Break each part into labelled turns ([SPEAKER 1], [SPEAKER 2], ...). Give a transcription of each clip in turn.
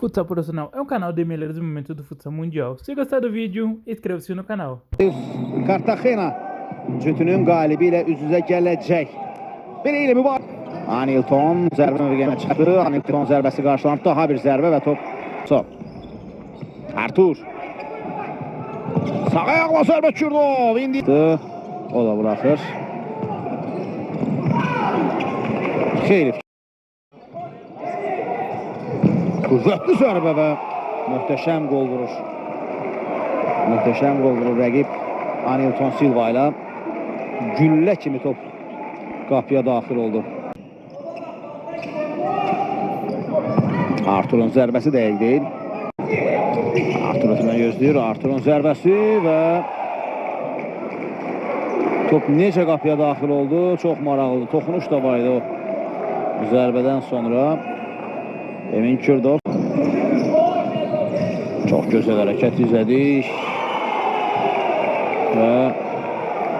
[SPEAKER 1] Futsal Profissional é um canal de melhores momentos do futsal mundial. Se gostar do vídeo, inscreva-se no canal.
[SPEAKER 2] Cartagena cütünün qalibi ilə üz-üzə gələcək. Belə ilə mübarək. Anilton zərbə mövqeyinə çıxdı. Anilton zərbəsi qarşılandı. Daha bir zərbə və top. Top. Artur. Sağ ayaqla zərbə Kürdov. İndi o da buraxır. Xeyli. Qüvvətli zərbə və möhtəşəm qol vurur. Möhtəşəm qol vurur rəqib Anilton Silva ilə. Güllə kimi top qapıya daxil oldu. Artur'un zərbəsi dəqiq deyil. Artur ötürmə gözləyir. Artur'un zərbəsi və top necə qapıya daxil oldu? Çox maraqlıdır. Toxunuş da var idi o zərbədən sonra. Emin Kürdov. Çox gözəl hərəkət izlədik. Və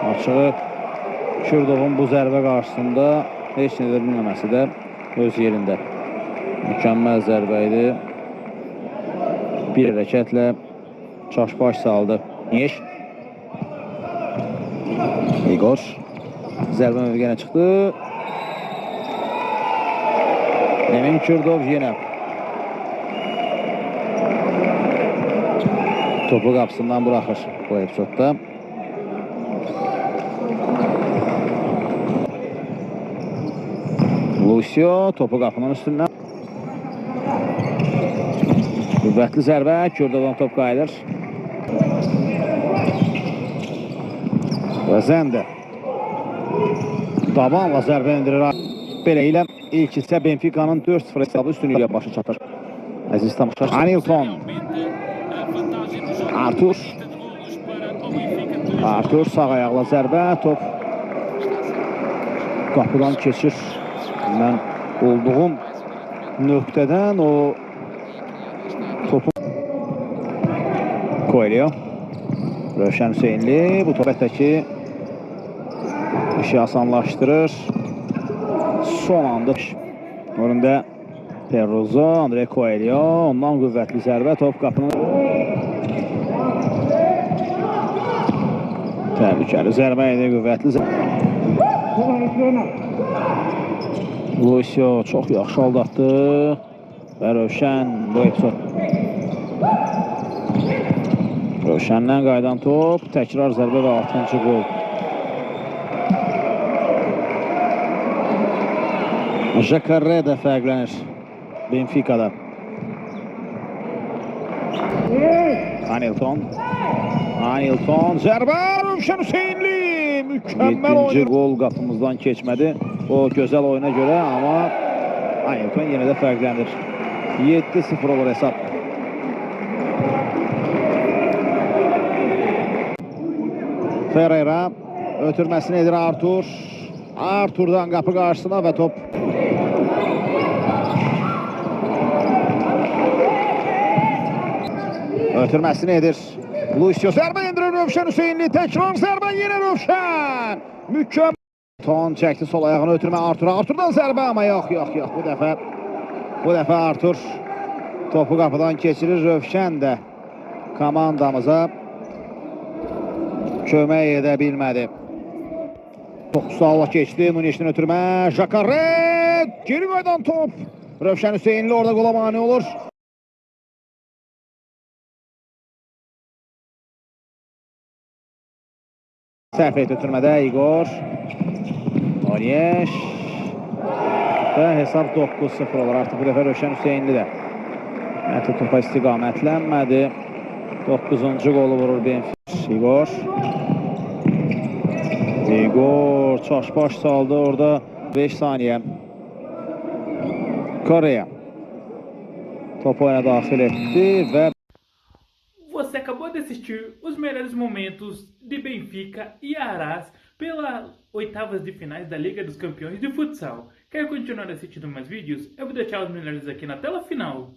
[SPEAKER 2] açığı Kürdovun bu zərbə qarşısında heç nə edə bilməməsi də öz yerində. Mükəmməl zərbə idi. Bir hərəkətlə çaşbaş saldı. Niyeş. Igor zərbə mövqeyinə çıxdı. Emin Kürdov yenə topu qapısından buraxır bu epizodda. Lucio topu qapının üstündən. Qüvvətli zərbə, Kürdovdan top qayıdır. Və Zəndə dabanla zərbə endirir. Belə ilə ilk hissə Benfica'nın 4-0 hesabı üstünlüyə başa çatır. Əziz tamaşaçılar. Anilton. Artur. Artur sağ ayaqla zərbə, top qapıdan keçir. Mən olduğum nöqtədən o topu Coelho. Rövşən Hüseynli bu top əlbəttə ki işi asanlaşdırır. Son anda önündə Perrozo, Andre Coelho, ondan qüvvətli zərbə, top qapının. Təhlükəli zərbə idi, qüvvətli zərbə. Lucio çox yaxşı aldatdı və Rövşən bu epizod. Rövşəndən qayıdan top, təkrar zərbə və 6-cı qol. Jacaré də fərqlənir Benfica'da. Anilton. Anilton zərbə, Rövşən Hüseynli mükəmməl oyun. 7-ci qol qapımızdan keçmədi. O gözəl oyuna görə, amma Anilton yenə də fərqlənir. 7-0 olur hesab. Ferreira ötürməsini edir Artur. Artur'dan qapı qarşısına və top. Ötürməsini edir. Lucio zərbə endirir Rövşən Hüseynli. Təkrar zərbə yenə Rövşən. Mükəmməl. Ton çəkdi sol ayağını ötürmə Artur'a. Artur'dan zərbə amma yox, yox, yox. Bu dəfə Artur topu qapıdan keçirir. Rövşən də komandamıza kömək edə bilmədi. 9 salla keçdi. Nuneş'dən ötürmə. Jacaré. Geri qayıdan top. Rövşən Hüseynli orada qola mane olur. Səhv etdi ötürmədə Igor. Nuneş. Və hesab 9-0 olur. Artıq bu dəfə Rövşən Hüseynli də ümumiyyətlə topa istiqamətlənmədi. 9-cu qolu vurur Benfica. Igor. Igor çaşbaş saldı orada. 5 saniyə. Koreya topu oyuna daxil etdi və
[SPEAKER 1] Você acabou de assistir os melhores momentos de Benfica e Araz pela oitavas de finais da Liga dos Campeões de Futsal. Quer continuar assistindo mais vídeos? Eu vou deixar os melhores aqui na tela final.